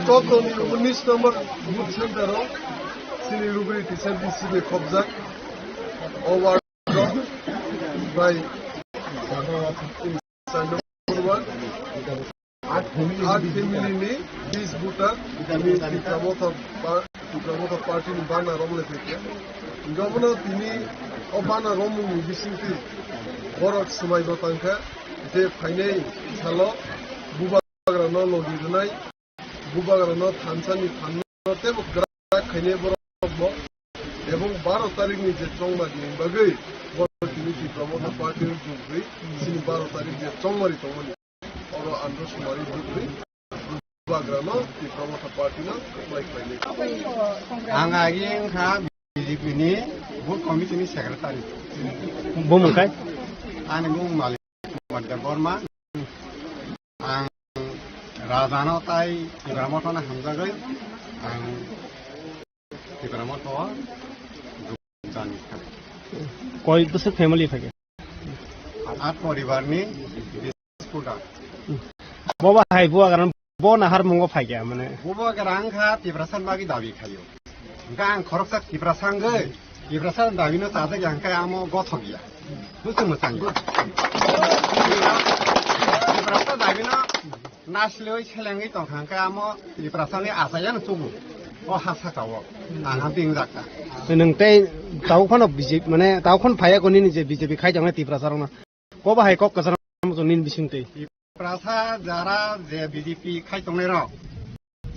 Tokoni unis number booth center o chini rubri teacher B C B khobjak. O ward o bai Art family ni bis buta tini Tipra Motha ba-, Tipra Motha party ni bana romle phaikha. Hingke abono tini o bana romung ni bisingtwi borok swmai bo tangkha je phainai salo bubagra no logi rwnai, bubagra no thansa ni thanno tebo kwrak khainai borok bo. Ebong baro tarikh ni je chongmari ni bagwi borok tini Tipra Motha party o jogwi chini baro tarikh je chongmari tongmani oro andro sumari jogwi bubagra no Tipra Motha party no apply khlainai. Ang agi wngkha B J P ni booth committee ni secretary. Bumung kai? Ani bumung Malik Kumar Debbarma. Ang Rajano tai Tipra Motha no hamjagwi ang Tipra Motha o jani kha. Koi bwswk family phaikhe? At poribar ni biskuda. Boba hai bubagra bo nahar mungo phaikhe mane. Bubagra wngkha Tiprasa ni bagwi dabi khaio. Hingke ang khoroksa Tiprasa wngwi Tiprasa ni dabi no chajak ya hingke amo gothok ya. Bwswk mwchang ya. Tiprasa dabi no Nasiloi selengwi tongkha hwnkhe amo Tiprasani achaiya no chubu. O ha saka o. Ang ha bini jakka. Nwng tei tabuk phano B J P, mane tabuk phano phaiya ko nini je B J P khai tongnai Tiprasa rokno. Ko bahai kok kwcharo nini bising twi. Tiprasa jara je B J P khai tongnai rok.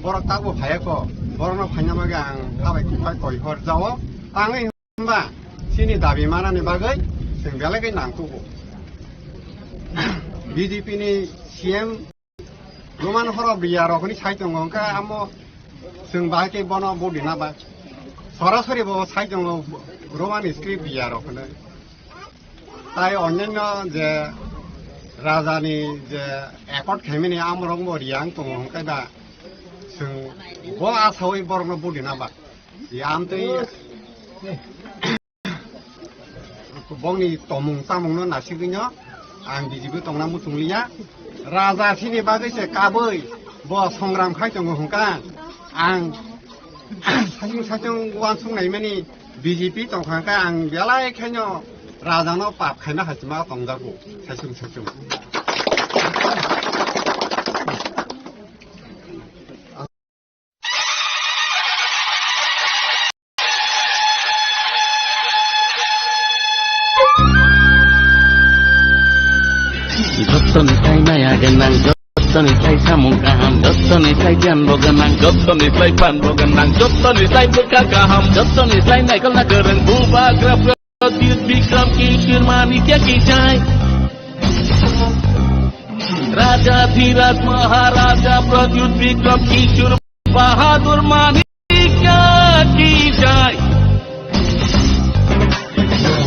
Borok tabuk phaiya ko. Borokno phaina bagwi ang khabai kuphai koi hor jao. Tangwi Hwnba chini dabi manani bagwi chwng belai khe nangkugo. B J P ni C M Roman Horo Bria rok hwnwi sai tongo, hwnkhe amo chwng bahai khe bono vote rina ba. Sorasori bo sai tongo Roman script Bria rok hwnwi. Tai onyanyo je raja ni je accord khaimani amorok bo riyang tongo, hwnkhe ba chwng bo asaui borokno vote rina ba. Yam twi bongni tomung chamungno nasigwino ang B J P tongna muchungliya. Raja sini bagwi se kabui bo songram khai tongo hwnkha. Ang sachung sachung uansuk naimani B J P tongkha hwnkha ang belai khaino rajano pap khaina hachima tongjago sachung sachung. Jottoni sai maya gwnang, jottoni sai samung kaham, jottoni sai giyan bo gwnang, jottoni sai phan bo gwnang, jottoni sai bwkha kaham, jottoni sai naikolna kwrwng bubagra Pradyut Bikram Kishore Manikya ki jai. Raja Dhiraj Maharaja Pradyut Bikram Kishore Bahadur Manikya ki jai.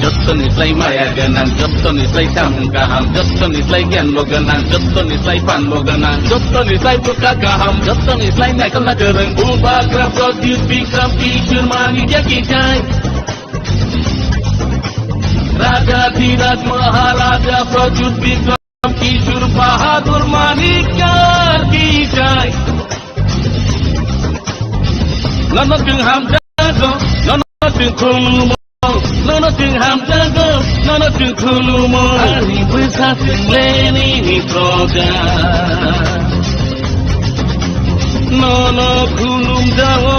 Jottoni sai maya gwnang, jottoni sai samung kaham, jottoni sai giyan bo gwnang, jottoni sai phan bo gwnang, jottoni sai bwkha kaham, jottoni sai naikolna kwrwng bubagra Pradyut Bikram Kishore Manikya ki jai. Raja Dhiraj Maharaja Pradyut Bikram Kishore Bahadur Manikya ki jai. Nono chwng hamjago, nono chwng khulumo, nono chwng hamjago, nono chwng khulumo. Ani bwsa chwng le nini proja. Nono khulumjao,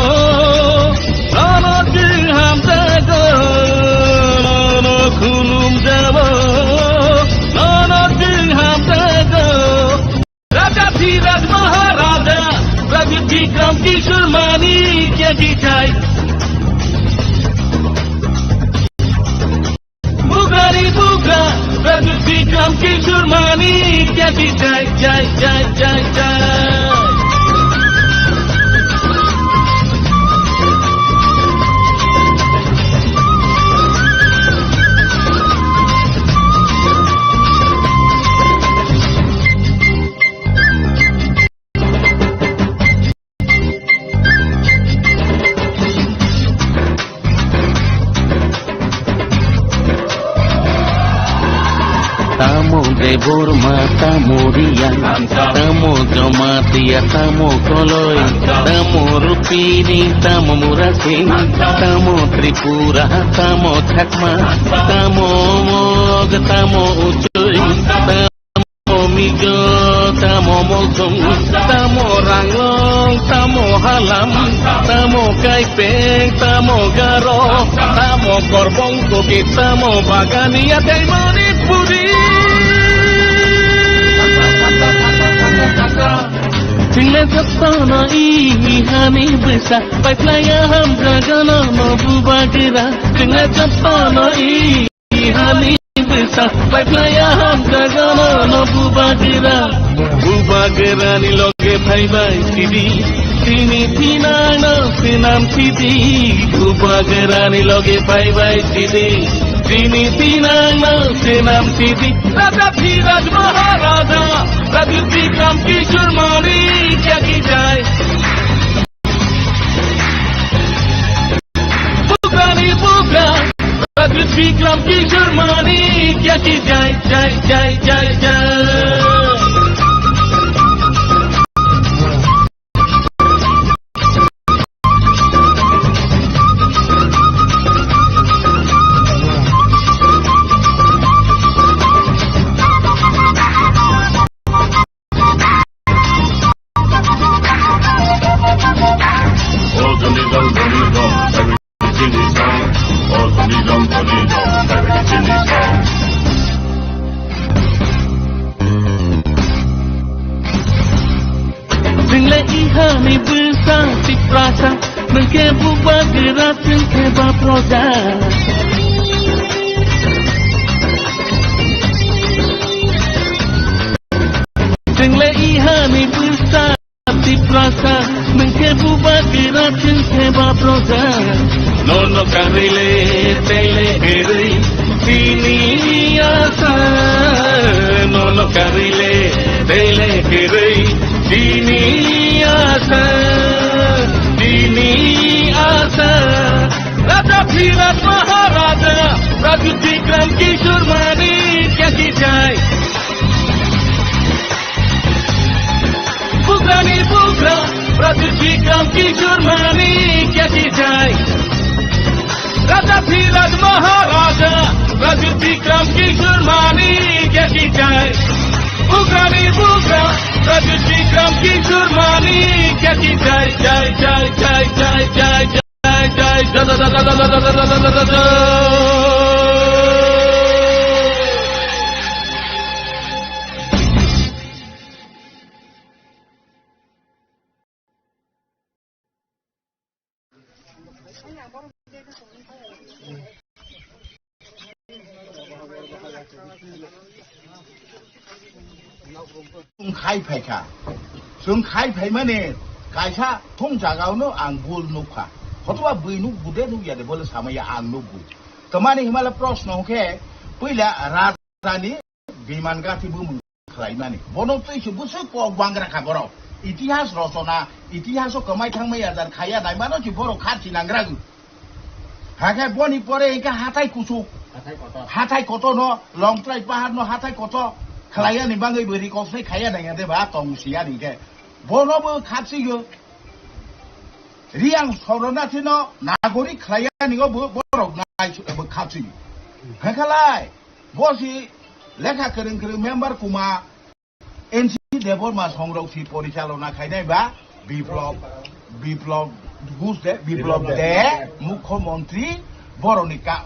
nono chwng hamjago, nono khulumjao, nono chwng hamjago. Raja Dhiraj Maharaja, Raja Bikram Kishore Manikya ki jai. Bugrani bugra, Pradyut Bikram Kishore Manikya ki jai, jai, jai, jai, jai. Tamo Debbarma, tamo Reang, tamo Jamatia, tamo Koloi, tamo Rupini, tamo Murasing, tamo Tripura, tamo Chakma, tamo Mog, tamo Uchoi, tamo Mizo, tamo Mosong, tamo Ranglong, tamo Halam, tamo Kaipeng, tamo Garo, tamo Korbong Kuki, tamo Bagania tei Manipuri. Chwngno jotono i hani bwsa, paiphlaiya hamjagano no bubagra. Chwngno jotono i hani bwsa, paiphlaiya hamjagano no bubagra. Bubagrani loge phaibai sidi, chini thinangno swnam sidi. Bubagrani loge phaibai sidi, chini thinangno swnam sidi. Raja Dhiraj Maharaja, Raja Bikram Kishore Manikya ki jai. Bugrani bugra, Raja Bikram Kishore Manikya ki jai, jai, jai, jai, jai. Chwngle ihani bwsa Tiprasa, nwng khe bubagra, chwng khe ba proja. Chwngle ihani bwsa Tiprasa, nwng khe bubagra, chwng khe ba proja. Nono karwi le tei le kwrwi chini asa, nono karwi le tei le kwrwi chini asa, chini asa. Raja Dhiraj Maharaja, Raja Bikram Kishore Manikya ki jai. Bugrani bugra, Raja Bikram Kishore Manikya ki jai. Raja Dhiraj Maharaja, Raja Bikram Kishore Manikya ki jai. Bugrani bugra, Raja Bikram Kishore Manikya ki jai, jai, jai. Chwng khai phaikha. Chwng khai phaimani kaisa thung jagao no ang bul nukha. Hotoba bui nuk bude nukya de bole samaya ang nukgo. Tamani himala proshno hwnkhe puila rajani biman gati bumung khlaimani. Bono twi se bwswk kok bangra kha borok. Itihas rochona, itihaso kwmai thangmaya jar khaya naimano se borok kharchi nangra. Hakhe boni pore hwnkhe hathai kuchuk. Hathai kotor. Hathai kotor no, Longtrai pahar no hathai kotor. Khlaiya ni bagwi bo recognize khaiya naiya de ba, tong siya ni khe. Bono bo khapsiyo. Reang Shoronathi no nagorik khlaiya ni go bo, borok nai bo khapsiyo. Hwnkhe lai, bo si lekha kwrwng kwrwng member kuma, N C Debbarma songrok si porichalona khainai ba Biplab, Biplab Ghosh de, Biplab Biplab de, de, Mukhyamantri boroni ka,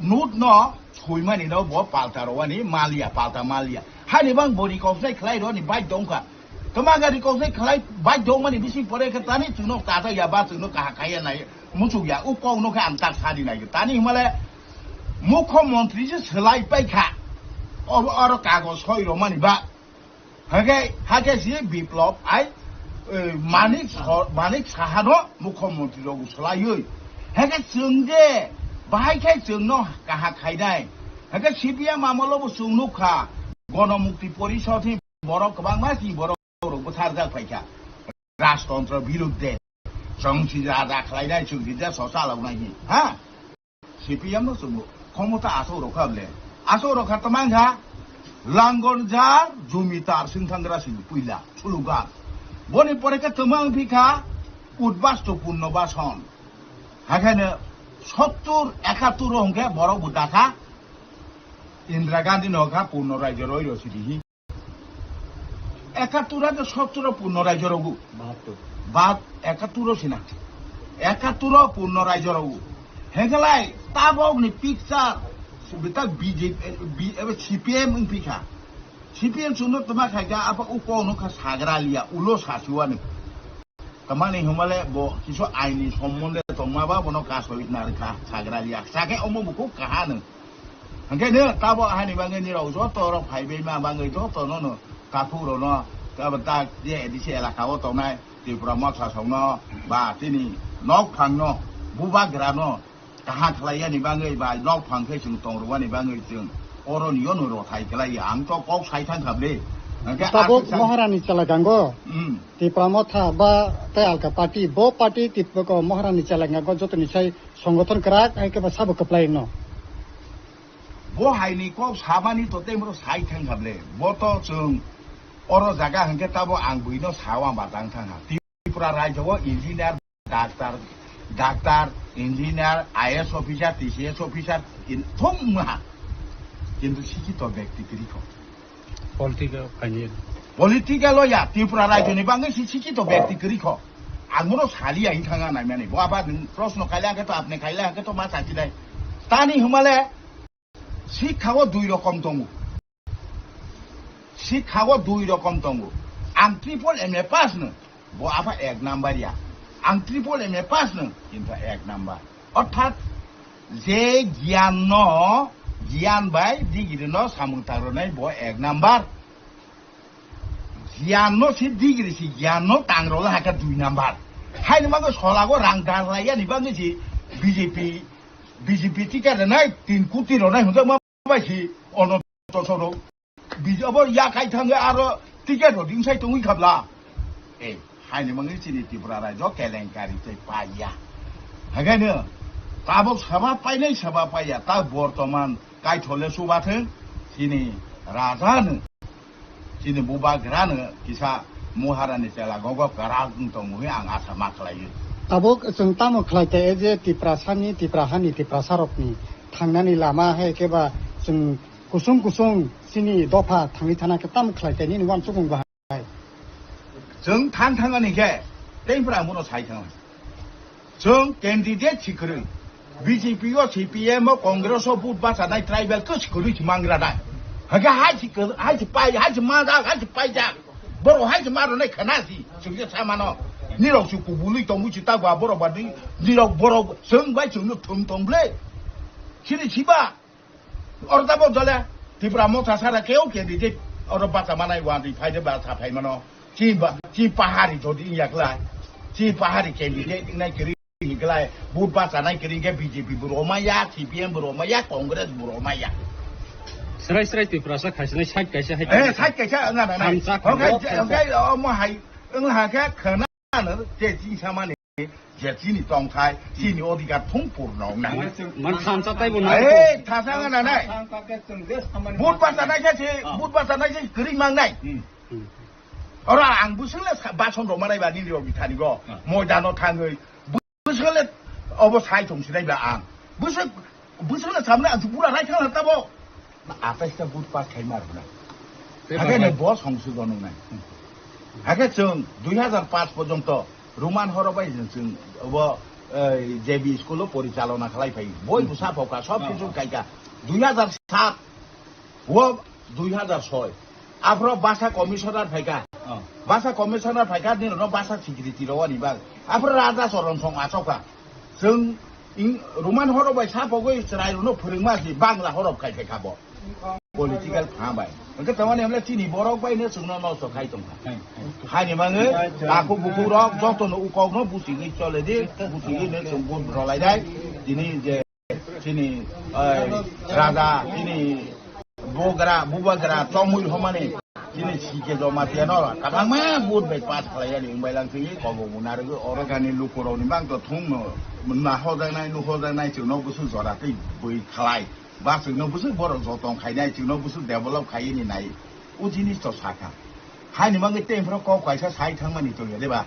note no suimani no bo palta rowani maliya, palta maliya. Hani bang bo recognize khlai roni bai dongkha. Tama ga recognize khlai bai dongmani bising pore khe tani chwngno tata ya ba chwngno kaha khaiya nai muchuk ya u kok no khe ang tak sadi nai tani himale Mukhyamantri se swlai paikha. Oro, oro kagoj soi romani ba. Hake, hake si Biplab ai, eh, Manik Sa-, Manik Saha no Mukhyamantri rogo swlaiwi. Hake chwng je bahai khai chwng no kaha khainai. Hake C P M amolo bo chwng nukha. Gono Mukti Porishod ni borok kwbangma si borok rok bwtharjak phaikha. Rajtontro birudde. Chwng si raja khlainai, chwng si desh o chaloknai hi. Ha? C P M no chwng khomota aswk rokha bole. Aswk rokha tamang kha. Langonjar jumitar singthangra sini puila slogan. Boni pore khe twmang phikha Udbasto Punno Bason. Hakhaino sottur ekattur o hwnkhe borok bo dakha Indira Gandhi no kha Punno Raijo roi rw sidi hi. Ekattur ado sottur o Punno Raijo rogo. Bahattur. Bat ekattur o sina. Ekattur o Punno Raijo rogo. Hegelai tabok ni picture bita B J P, B-, ebe C P M wng phikha. C P M chwngno twma khaikha, apa uko ono kha sagra liya, ulo sasiwani. Tamani hwnmale bo kisu aini sombonde tongma ba bono kasoi narwkha sagra liya. Sakhe omo bo kuk kaha no. Hwnkhe no tabo ahani bagwi nirok joto rok phaibaima bagwi joto no no takhuk rok no tabo tak je A D C elaka o tongnai Tripura Motha songno ba tini nok phangno bubagra no kaham khlaiyani bagwi ba nok phang khe chwng tongrwani bagwi chwng oroni yono rothai khlaiya. Ang to kok sai thang kha ble. Hwnkhe Tabuk aswk sa- Maharani Chalagango, Hmm. Tipra Motha ba tei alka party, bo party Tipra ko Maharani Chalagango jotoni sai songothon kwrak hai khe ba sabo kwplai no. Bo haini kok samani to tei moro sai thang kha ble. Bo to chwng oro jaga hwnkhe tabo ang buino sao ang ba tang thang ha. Tripura rajyo o engineer, doctor, doctor, engineer, I A S officer, T C S officer, in, thum ha. Kintu sikhito byakti kwrwi kho. Political khaini. Political o ya, Tripura rajyo ni bagwi si sikhito byakti kwrwi kho. Ang bono saliya wng thang ha naimani. Bo aba nwng proshno khaila hwnkhe to apni khaila hwnkhe to ma sakhi nai. Tani hwnmale sikha o dui rokom tongo. Sikha o dui rokom tongo. Ang triple M A pass no, bo apa ek number ya. Ang triple M A pass no, kintu ek number. Orthat je giyan no, giyan bai degree no samung tangrwnai bo ek number. Giyan no si degree si giyan no tangrwla hakhe dui number. Haini bagwi solago rang darlai yani bagwi si B J P, B J P ticket rwnai tin koti rwnai hwnjakma bai si ono tosoro. Bijabo ya kai thangwi aro ticket rok dingsai tongwi khabla. Eh, haini mangwi chini Tripura rajyo kelenkari tei paiya. Hagaino tabok saba painai saba paiya, ta bortoman kaithole subathwng chini rajano, chini bubagrano kisa Maharani chela gogo kwrak wng tongmani ang asa ma khlaio. Tabok chwng tamo khlai te je Tiprasani, Tiprahani, Tiprasarokni thangnani lama hai khe ba chwng kusung kusung chini dopha thangwi thana khe tamo khlai te nini uansukmung bahai. Chwng thang thangani khe tei phra ang bono sai thang. Chwng candidate si kwrwi. B J P o, C P M o, Congress o vote bachanai tribal khe si kwrwi si mangra nai. Hake hai si kwrwi, hai si pai, hai si manjak, hai si paijak. Borok hai si maronai khana si, chwng khe samano. Nirok si kubului tongwi si tagwa borok ba ni, nirok borok chwng bai chwngno thum tong ble. Sini siba. Oro tabok jole Tipra Motha sara keu candidate oro bacha manai wandi phaide bacha phaimano. Chi ba, chi pahari jodi yaklai. Chi pahari candidate nai kiri yaklai. Vote bacha nai kiri ke B J P bo romaya, C P M bo romaya, Congress bo romaya. Srai srai Tiprasa khaisinai side kaisa hai. Eh, side kaisa, na, na, na. Samsa khaisinai. Okay, okay, omo hai, wng ha khe khana. Ano je chini samani, je chini tongthai, chini odhikar thung purno wngnai. Man thansa taibo na. Eh, thansa wngna nai. But basa nai se, but basa nai se, kwrwi mang nai. Hmm. Oro ang bwswk le sa-, bason rok manai ba nini rok bithani go. Hmm. Moidano thangwi. Bwswk le obo sai thong sinai ba ang. Bwswk Bwswkno samno ang pura raithang tabo. Atais ta but pass khai mar hwnai. Tei Hakhe ba- ne bo songsugon wngnai. Hakhe chwng dui hazar paanch porjonto Roman horo bai chwng, chwng bo, eh, J B school o porichalona khlai phai. Boi Hmm. bwsa phoka, sob Hmm. kichu kaika. Dui hazar saat o dui hazar soi. Aphro basa commissioner phaika. Oh. Basa commissioner phaika, nini no basa secretary rowani bag. Aphro Raja Choron Song achokha. Chwng ing-, Roman horok bai sa pogwi chwrai rokno phwrwngma si Bangla horok khai khai khabo. Political pha bai. Hwnkhe tamani hwnle chini borok bai no chwngno nosto khai tongkha. Hai, hai. Haini mangwi takhuk bukhuk rok jotono ukokno buchigwi chole di, buchigwi no chwng vote rwlai dai. Tini je Chini, eh, raja, chini bugra, bubagra, chongmui homani, chini sike joma tiano, kabangma vote bai pass khlaiyani, wngbai lang twi, kobo muna rwgwi, oro gani lukurokni bang to thungno, na hojaknai, nu hojaknai, chwngno bwswk jora tei bui khlai. Ba chwngno bwswk borok jotong khainai, chwngno bwswk develop khaini nai. O jinis to sakha. Haini bagwi tei phoro kok kaisa sai thangmani tongya de ba.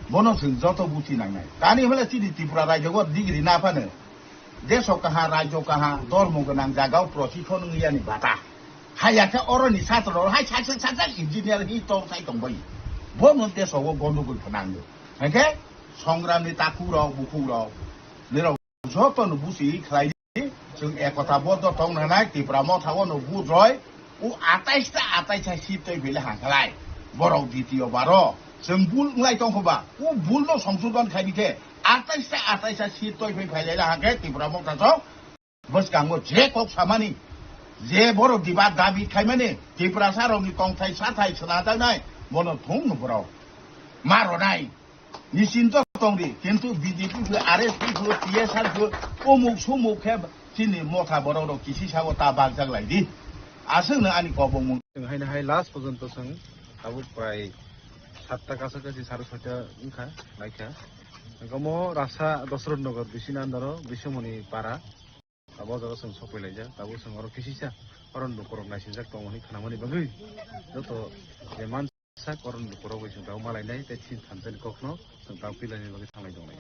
Bono chwng joto buchi nangnai. Tani hwnle chini Tripura rajyo o degree na phano. Deso kaha, rajyo kaha, dormo gwnang jagao prosison wngya ni bata. Haya khe oroni satro hai sak sak sak sak engineer hi tong sai tong bai. Bono deso o gondogol phanangdo. Hake songram ni takhuk rok, bukhuk rok. Nirok joto no busi khlai di. Chwng ekota boddo tong nanai Tipra Motha o no vote roi. O atais ta atais ta seat toi phile hangkhlai. Borok ditiyo baro. Chwng bul wnglai tong khoba. O bul no songsodon khai di khe. Atais ta atais ta seat toi phai phai lai hangkhe Tipra Motha so. Bwskango je kok samani, je borok diba dabi khaimani, Tiprasa rokni tongthai sathai swnajak nai, bono thung no borok. Ma ronai. Nisinto tongdi, kintu B J P phu, R S P phu, T S R phu, umuk sumuk khe chini Motha borok rok kisi sago ta bagjak lai di. Aswk no ani kobong mung. Chwng haino hai last porjonto chwng tabuk prai satta kasa kasi sare soita wngkha, laikha. Omo rasa Dosrot Nagar bisini andaro Bisomoni para. Abo jaga chwng sokoi laijak, tabuk chwng oro kisisa oron bukurok naisijak tongo hwnwi khnamani bagwi joto je man sak oron bukurok bai chwng tabuk malainai tei chini thansa ni kokno chwng tabuk pilaini bagwi thanglai tongnai.